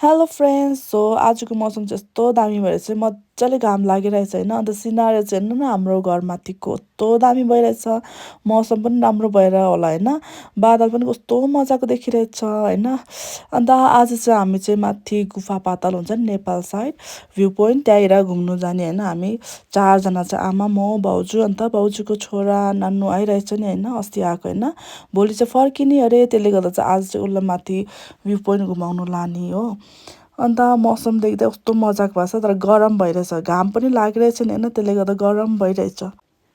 hello friends so आजको मौसम चाहिँ यस्तो दामी भएर चाहिँ मजाले घाम लागिरहेछ होइन अन्त सिनारी चाहिँ हेर्नु न हाम्रो घरमाथिको कस्तो दामी भइरहेछ मौसम पनि राम्रो भएर होला होइन बादल पनि कस्तो मजाको देखिरहेछ होइन अन्त आज चाहिँ हामी चाहिँ माथि गुफा पाताल हुन्छ नि नेपाल साइड भ्यू पोइन्ट त्यहाँनिर घुम्नु जाने होइन हामी चारजना चाहिँ आमा म भाउजू अन्त भाउजूको छोरा नानु आइरहेछ नि होइन अस्ति आएको होइन भोलि चाहिँ फर्किने अरे त्यसले गर्दा चाहिँ आज चाहिँ उसलाई माथि भ्यू पोइन्ट घुमाउनु लाने हो अन्त मौसम देख्दा कस्तो मजाको भएको छ तर गरम भइरहेछ घाम पनि लागिरहेछ नि होइन त्यसले गर्दा गरम भइरहेछ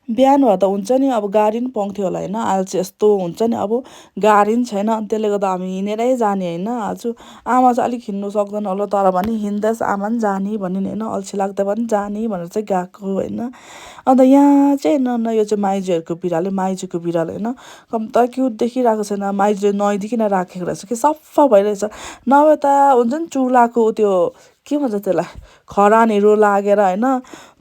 बिहान भए त हुन्छ नि अब गाडी पनि पाउँथ्यो होला होइन अहिले चाहिँ यस्तो हुन्छ नि अब गाडी पनि छैन अनि त्यसले गर्दा हामी हिँडेरै जाने होइन आज आमा चाहिँ अलिक हिँड्नु सक्दैन होला तर पनि हिँड्दैछ आमा पनि जाने भन्यो नि होइन अल्छी लाग्दा पनि जाने भनेर चाहिँ गएको होइन अन्त यहाँ चाहिँ न यो चाहिँ माइजूहरूको बिरालो माइजूको बिरालो होइन कम त क्युट देखिरहेको छैन माइजूले नुहाइदिकन राखेको रहेछ कि सफा भइरहेछ नभए त हुन्छ नि चुलाको त्यो के भन्छ त्यसलाई खरानहरू लागेर होइन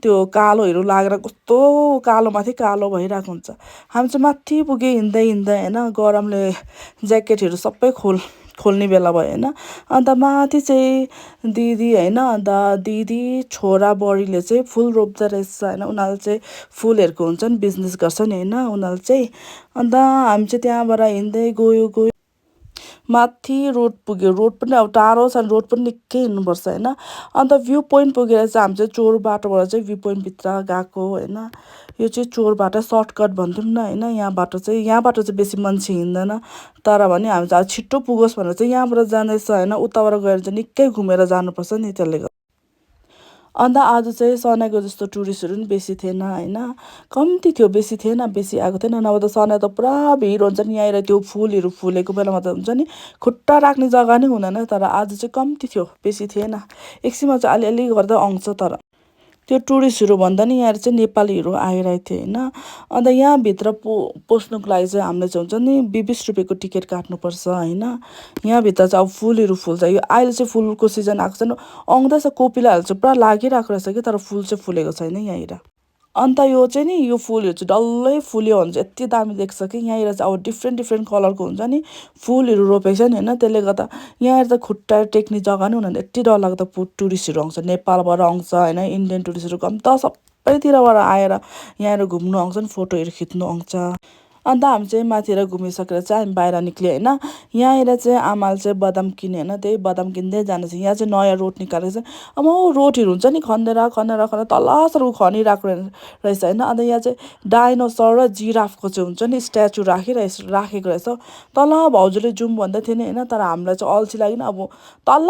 त्यो कालोहरू लागेर कस्तो कालोमाथि कालो भइरहेको हुन्छ हामी चाहिँ माथि पुग्यो हिँड्दै हिँड्दै होइन गरमले ज्याकेटहरू सबै खोल्ने बेला भयो होइन अन्त माथि चाहिँ दिदी होइन अन्त दिदी छोरा बडीले चाहिँ फुल रोप्दो रहेछ होइन उनीहरूले चाहिँ फुलहरूको हुन्छ नि बिजनेस गर्छ नि होइन उनीहरूले चाहिँ अन्त हामी चाहिँ त्यहाँबाट हिँड्दै गयो माथि रोड पुग्यो रोड पनि अब टाढो छ रोड पनि निकै हिँड्नुपर्छ होइन अन्त भ्यू पोइन्ट पुगेर चाहिँ हामी चाहिँ चोर बाटोबाट चाहिँ भ्यू पोइन्टभित्र गएको होइन यो चाहिँ चोर बाटो सर्टकट भन्थ्यौँ न होइन यहाँबाट चाहिँ बेसी मान्छे हिँड्दैन तर भने हामी चाहिँ छिट्टो पुगोस् भनेर चाहिँ यहाँबाट जाँदैछ होइन उताबाट गएर चाहिँ निकै घुमेर जानुपर्छ नि त्यसले गर्दा अन्त आज चाहिँ सनाको जस्तो टुरिस्टहरू पनि बेसी थिएन होइन कम्ती थियो बेसी थिएन बेसी आएको थिएन नभए त सना त पुरा भिड हुन्छ नि यहाँनिर त्यो फुलहरू फुलेको बेलामा त हुन्छ नि खुट्टा राख्ने जग्गा नै हुँदैन तर आज चाहिँ कम्ती थियो बेसी थिएन एकछिनमा चाहिँ अलिअलि गर्दा आउँछ तर त्यो टुरिस्टहरू भन्दा नि यहाँ चाहिँ नेपालीहरू आइरहेको थियो होइन अन्त यहाँभित्र पस्नुको लागि चाहिँ हामीले चाहिँ हुन्छ नि 20 रुपियाँको टिकट काट्नुपर्छ होइन यहाँभित्र चाहिँ अब फुलहरू फुल्छ यो अहिले चाहिँ फुलको सिजन आएको छैन आउँदैछ कोपिलाहरू चाहिँ पुरा लागिरहेको रहेछ कि तर फुल चाहिँ फुलेको छैन यहाँनिर अन्त यो चाहिँ नि यो फुलहरू चाहिँ डल्लै फुल्यो भने चाहिँ यति दामी देख्छ कि यहाँनिर चाहिँ अब डिफ्रेन्ट डिफ्रेन्ट कलरको हुन्छ नि फुलहरू रोपेको छ नि होइन त्यसले गर्दा यहाँनिर त खुट्टा टेक्ने जग्गा नै हुँदैन यति डरलाग्दो टुरिस्टहरू आउँछ नेपालबाट आउँछ होइन इन्डियन टुरिस्टहरू कम त सबैतिरबाट आएर यहाँनिर घुम्नु आउँछन् फोटोहरू खिच्नु आउँछ अन्त हामी चाहिँ माथितिर घुमिसकेर चाहिँ हामी बाहिर निक्ल्यो होइन यहाँनिर चाहिँ आमाले चाहिँ बदाम किन्यो होइन त्यही बदाम किन्दै जाँदैछ यहाँ चाहिँ नयाँ रोड निकालेको छ अब रोडहरू हुन्छ नि खनेर खनेर खनेर तलसम्म खनिरहेको रहेछ होइन अन्त यहाँ चाहिँ डाइनोसर र जिराफको चाहिँ हुन्छ नि स्ट्याचु राखेको रहेछ तल भाउजूले जाउँ भन्दै थियो नि होइन तर हामीलाई चाहिँ अल्छी लाग्यो नि अब तल